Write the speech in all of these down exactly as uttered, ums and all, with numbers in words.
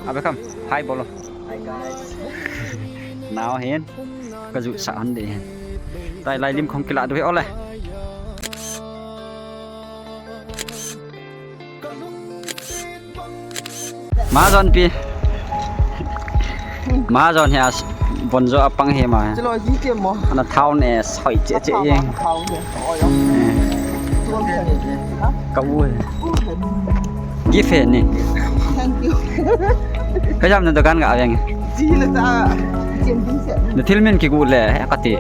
Abe kham, hi bolo. Hi guys. Nao hin, ka ju sa han de hin. Tai lai lim khong kila du he ole. Ma jon pi. Ma jon hi as bon jo apang he ma. Chalo ji ke mo. Ana thao ne soi che che yeng. Thao ne soi. Ka u. Gift he ni. Thank you. Ka jam na dukan ga veng. Ji le ta. Chen din se. Na thil min ki gu le ka ti.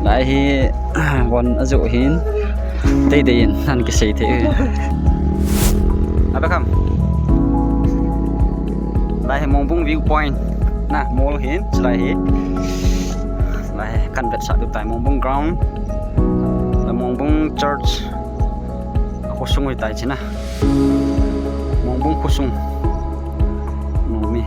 Lai hi von ajo hin. Tei tei in, han kisei thei. Abe kham. Lai hi Mongbung view point. Na, mol hin, chulai hi. Lai hi, kan vetsah du tai Mongbung ground. La Mongbung church. Akhosung hi tai china. Mongbung khosung. Nomi.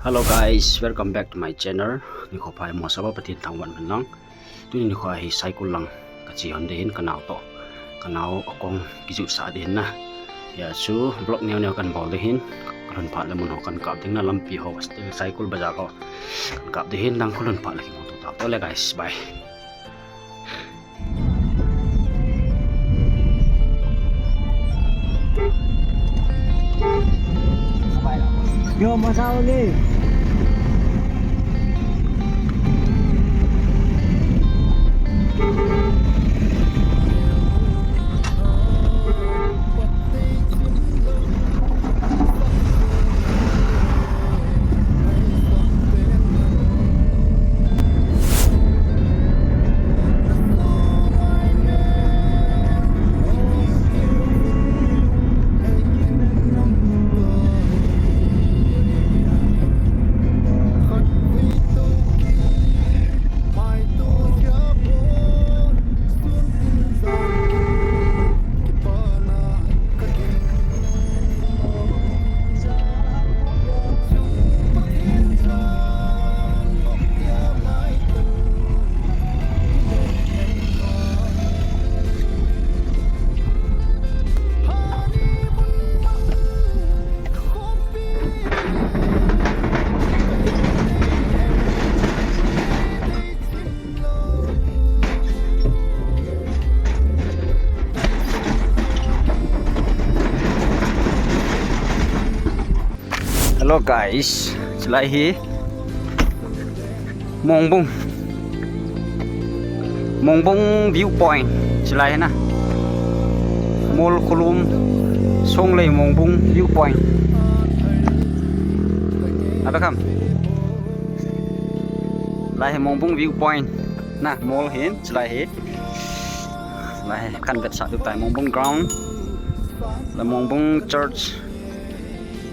Hello guys, welcome back to my channel. Nikho phai mo saba Pathen thangvah in lang. Tuni nikho hi Saikul lang kache hon de hin kanao to. Kanao akong kijut sa de hin na. Hia chu vlog neo neo kan bol de hin. Kalhun phat le mun ho kan kap ding na lampi ho Saikul bazar ho. Kan kap de hin dang kalhun phat le kimu to ta. To le guys, bye. Yo, masao ni. Hello guys, chulai hi Mongbung. Mongbung viewpoint. Chulai hi na. Mol Khulum. Songlei Mongbung viewpoint. Abe kham. Lai hi Mongbung viewpoint. Na, mol hin, chulai hi. Lai hi, kan vetsah du tai Mongbung ground. La Mongbung church.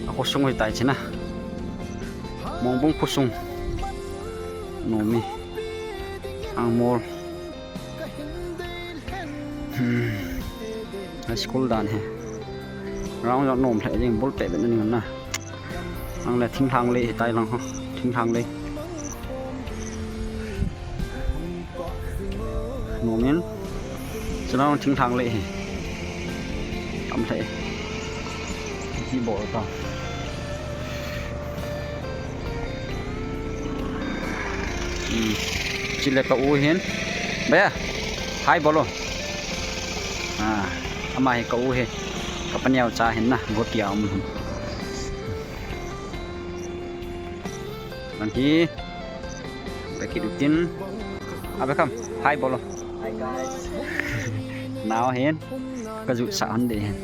Akhosung hi tai china. Mongbung khosung. Nomi. Ang mol. Hmm. High school dan hi. Ground jong nom lheh jing, ball teh bet na ding na. Ang le thinglhang lei hi tai lang ho. Thinglhang lei. Nom in. Chulai thinglhang lei hi. Tam lheh. Ki bol ta. Hmm. Chule ka u hin. Bhaiya, hi bolo. Ah, ama hi ka u hi. Ka paneo cha hin na, Gotia um hin. Nang hi. Ka kidutin. Abe kham, hi bolo. Hi guys. Nao hin. Ka ju sa han de hin.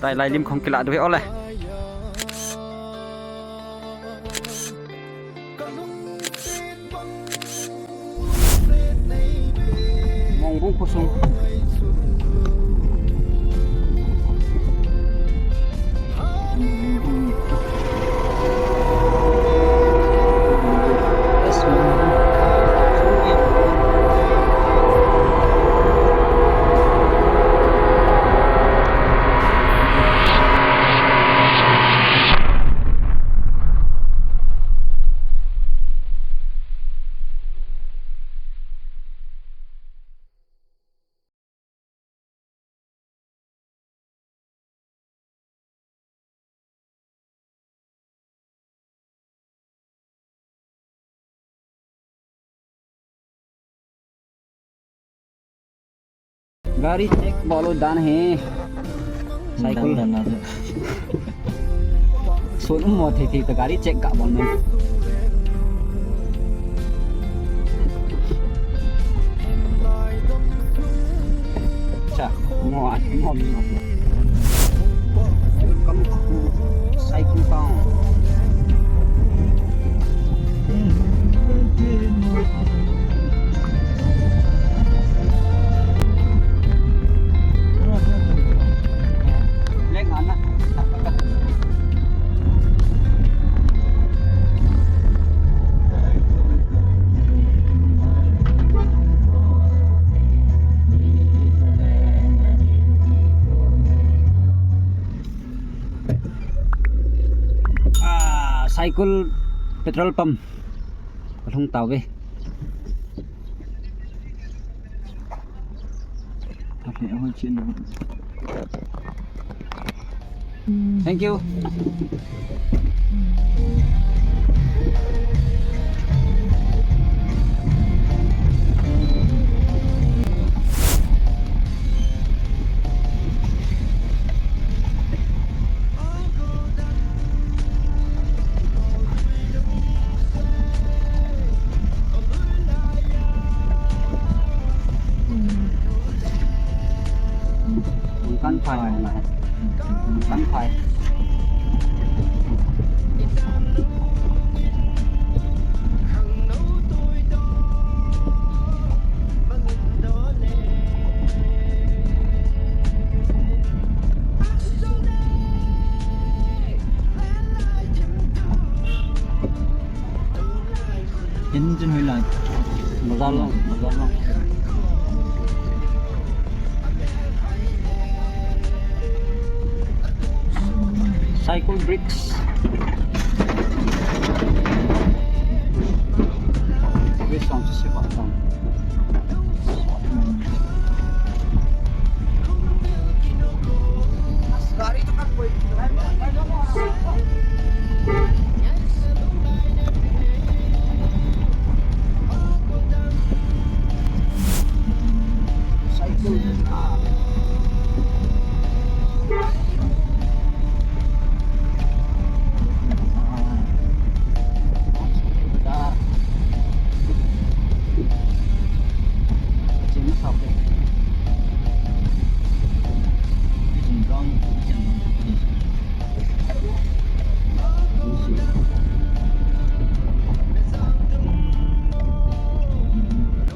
Tai lai lim khong kila du he ole. Mongbung khosung. Gari check bol u dan hi. Cycle. Dan, dan, dan. Sun um mo thei thei ta gari check ka bol mai. Cha, mo a, mo, mo. Welcome to Cycle Town. Ah, Saikul petrol pump. Kalhung tauve. Okay, I want you to know. Thank you. Kan phai na. Kan phai. Engine hoi lai. Bazar lang, bazar lang. Saikul Bricks. Bricks ang sisipa tang.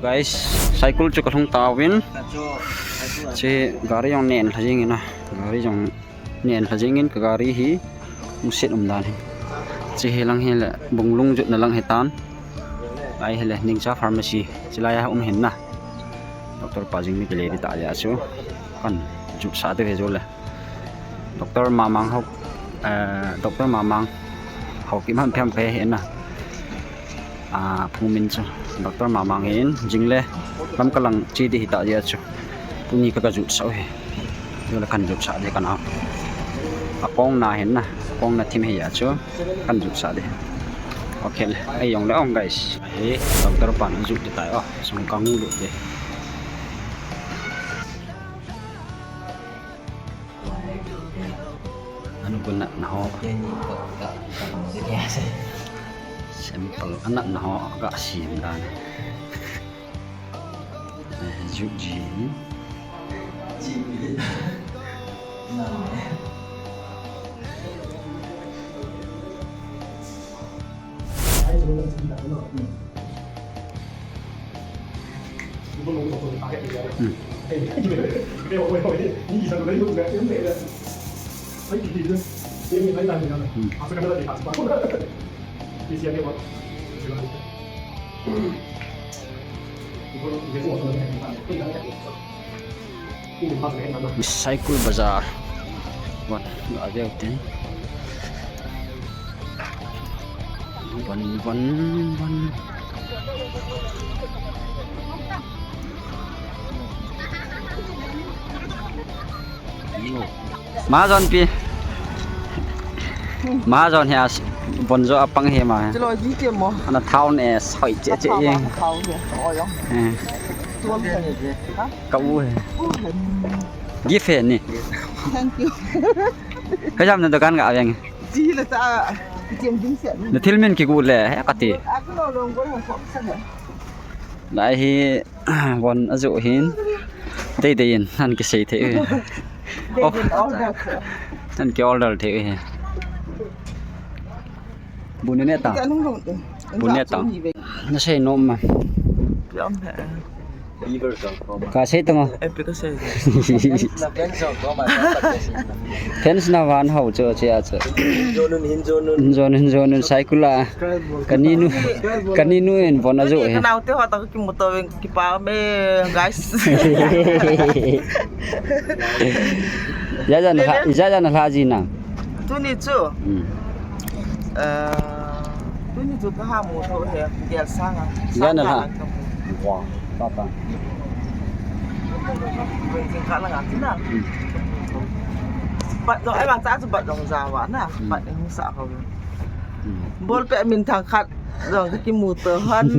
Guys, Saikul chu kalhung tauvin. Che gari jong nen lha jing in a. Gari jong nen lha jing in ka gari hi. Musit um dan hi. Che hi lang hi le bunglung jutna lang hi tan. Ai hi le Ningcha Pharmacy. Chilai a um hin na. Doctor pa jing ni kile di ta ya chu. Kan jutsah te ve jo le. Doctor Mamang ho, eh, Doctor Mamang ho ki man phem phe he na. Ah, phu min chu Doctor Mamang hin jing le lam ka lang chi di hi ta ya chu. Tuni ka ka jutsah he. Yo le kan jutsah de kan a. A kong na hin na, kong na thim he ya chu. Kan jutsah de. Okay le, ai jong le ong guys. He, Doctor pan jut de tai o. Sung ka ngu lu de. Anu ko natna ho. Sample a natna ho ga sim dan. Eh, ju ji. Saikul Bazar. Wan, ga veu tin. Wan, wan, wan. Majon pi. Majon hi a s-, bonjo apang hi ma. Chalo, ji ke mo. Ana thao ne, soi che che ye. Thao ne, oi, oi. Eh. Ka u he. Gift he ni. Thank you. Ka jam na dukan ka aveng. Ji la ta. Kichim ding se. Na thil min kigu le he ka ti. A ko lo long go ho ko sa. Lai hi von ajo hin. Dei dei in han kisei thei. Dei dei order. Han ki order thei. Bu ne ne ta. Bu ne ta. Na sei nom ma. Ka sei tang o. Fans na van hau chu che a chu. Hin jonun, hin jonun. Hin jonun, hin jonun, cycle a. Ka ni nu, ka ni nu in von ajo he. Ka nau te ho ta ki motor Kipa me, guys. Jaja na lha, jaja na lha ji na. Tuni chu. Hmm. Eh, tuni chu ka ha mu tho he, gel sanga. Jaja na lha. Wa, pa pa. Ka la nga tina. Hmm. Bat dong, ai ba cha chu bat dong ja wa na. Hmm. Bat dong sa ho. Hmm. Ball pet min thang khat dong ka ki mu to han.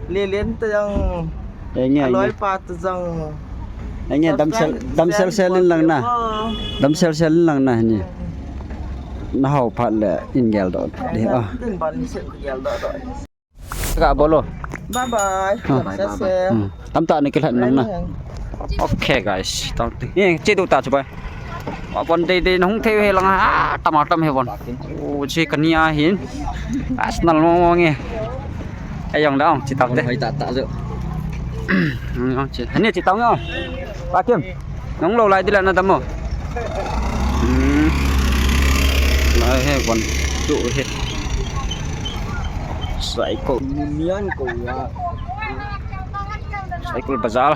Le len to jong. Enge, enge. Aloi pa to jong. Enge, damsel, damsel sel in lang na. Damsel sel in lang na ni. Na hau phat le in gel do. Di, ah. Din ban sel gel do do. Ka bolo. Bye bye. Ah. Bye bye, bye bye. Hmm. Tam ta ni kilhan lang na. Okay, guys. Tam ti. Ye, che du ta chu bai. Wa pon dei dei na hung thei he lang a, tam a tam he pon. O, che ka ni a hin. Arsenal mo mo nge. Ai yong dong, che tao te. Hoi ta ta jo. Nong che. Hani che tao nge. Pa Kim. Nong lo lai di la na dam mo. Hmm. Lai he pon. Tu he. Sai ko. Nian ko ya. Cycle bazar.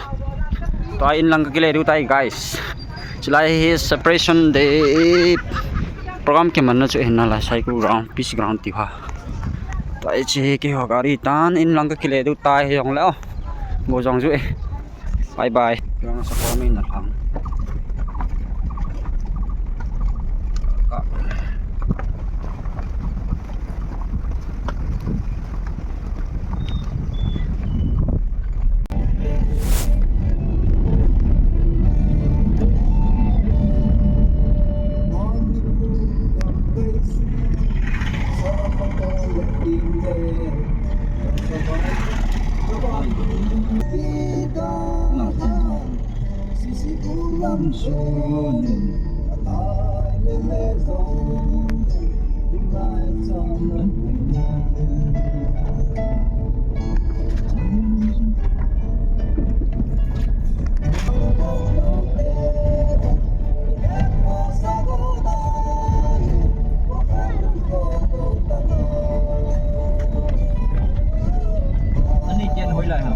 Tua in lang ka kile diu tai, guys. Chulai hi separation day program kiman na chu hin na la cycle ground, peace ground ti ha. Tua hi chi hi keiho gari tan in lang ka kile diu tai hi jong le o. Bo jong ju e. Bye bye. Yang sa ko min na lang. Ani chen hoi lai ha.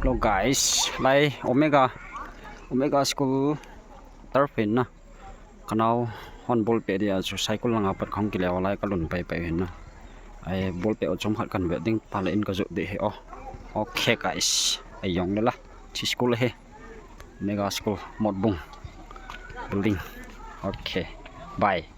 Hello guys, lai Omega, Omega School turf hin na. Ka nao hon ball pet dia chu cycle langa pat kahung kile o lai ka lhun pai pai hin na. Ai ball pet o chom khat kan ve ding ta le in ka jot ding he o. Okay guys, ai jong le la. Chi school he. Mega school Motbung building. Okay. Bye.